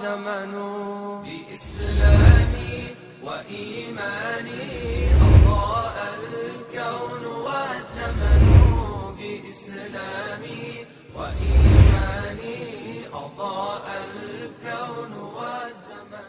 والزمن بإسلامي وإيماني أضاء الكون والزمن بإسلامي وإيماني أضاء الكون والزمن.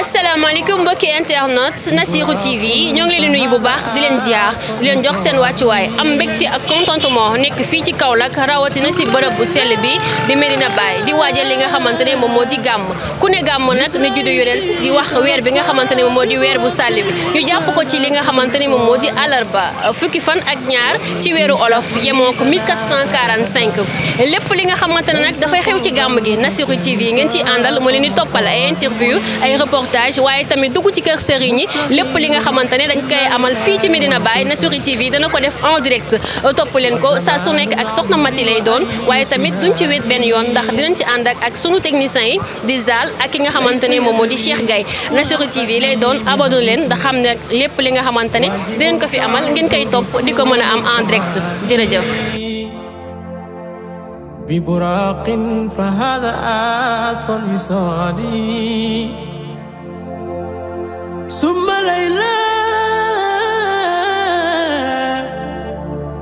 asalaamaaleykum mbokki internet Nassirou TV ñoo ngi leen di nuyu bu baax di leen ziar di leen jox seen wàccuwaay am mbégte ak contentement nekk fii ci Kaolack rawatina si bërëb bu sell bi di Medina Baye di waajal li nga xamante ne moom moo di gàmm ku ne gàmm nag na juddu yonent di wax weer bi nga xamante ne moom moo di weer bu sàll bi ñu jàpp ko ci li nga xamante ne moom moo di àllarba fukki fan ak ñaar ci weeru olof yemoo ko 1445 lépp li nga xamante ne nag dafay xew ci gàmm gi Nassirou TV ngeen ciy àndal moo leen di toppal ay interview ay reportage waaye tamit dugg ci kër sëriñ yi lépp li nga xamante ne dañ koy amal fii ci Medina Baye Nassirou TV dana ko def en direct topp leen ko saa su nekk ak soxna Mati lay doon waaye tamit duñ ci wéet benn yoon ndax dinañ ci ànd ak sunu techniciens yi di Zal ak ki nga xamante ne moom moo di Cheikh Gaye Nassirou TV lay doon abonné leen ndax xam ne lépp li nga xamante ne dinañ ko fi amal ngeen koy topp di ko mën a am en direct jërëjëf. ببراق فهذا أصل وصالي ثم ليلى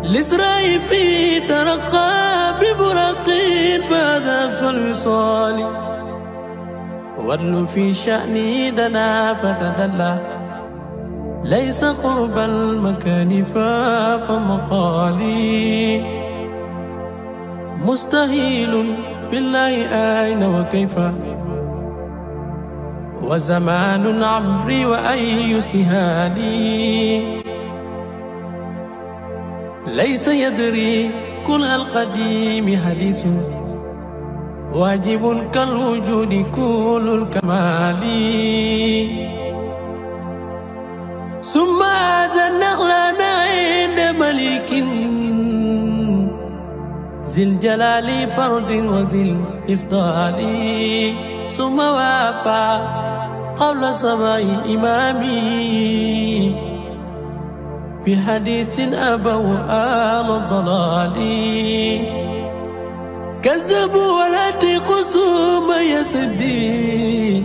الإسراء في ترقى ببراق فهذا أصل وصالي ورل في شأني دنا فتدلى ليس قرب المكان فمقالي مستحيل بالله أين وكيف وزمان عمري وأي استهالي ليس يدري كل القديم حديث واجب كالوجود كل الكمال ثم هذا النخلنا عند ملك ذي الجلال فرد وذي الإفضال ثم وافى قول سماء إمامي بحديث أبوا آل الضلال كذبوا ولا تقصوا ما يسدي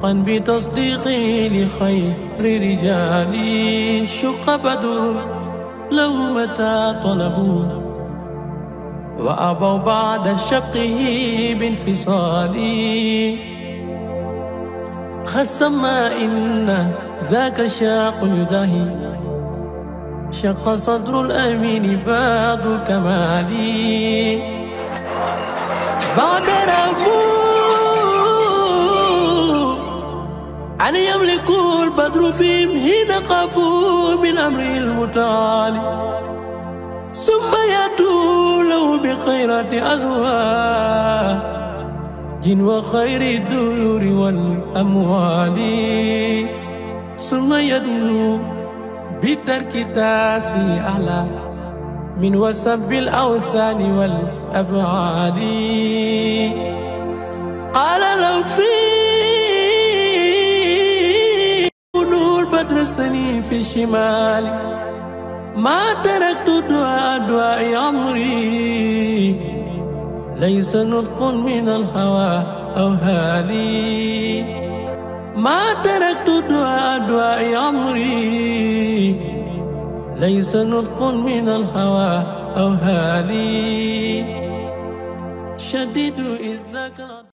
قن بتصديقي لخير رجالي شق بدر لو متى طلبوا وأبوا بعد شقه بانفصال خسم إن ذاك شاق يداهي شق صدر الأمين بعد الكمال بعد رموا أن يملك البدر فيهم حين قفوا من أمر المتعالي ثم يأتوا له بخيرات أزواج وخير الديور والأموال ثم يدنو بترك تاسفي أعلى من وسب الأوثان والأفعال قال لو في نور بدر السنين في الشمال ما تركت دعاء عمري ليس نطق من الهوى أو هالي ما تركت دعاء عمري ليس نطق من الهوى أو هالي شديد إذ ذاك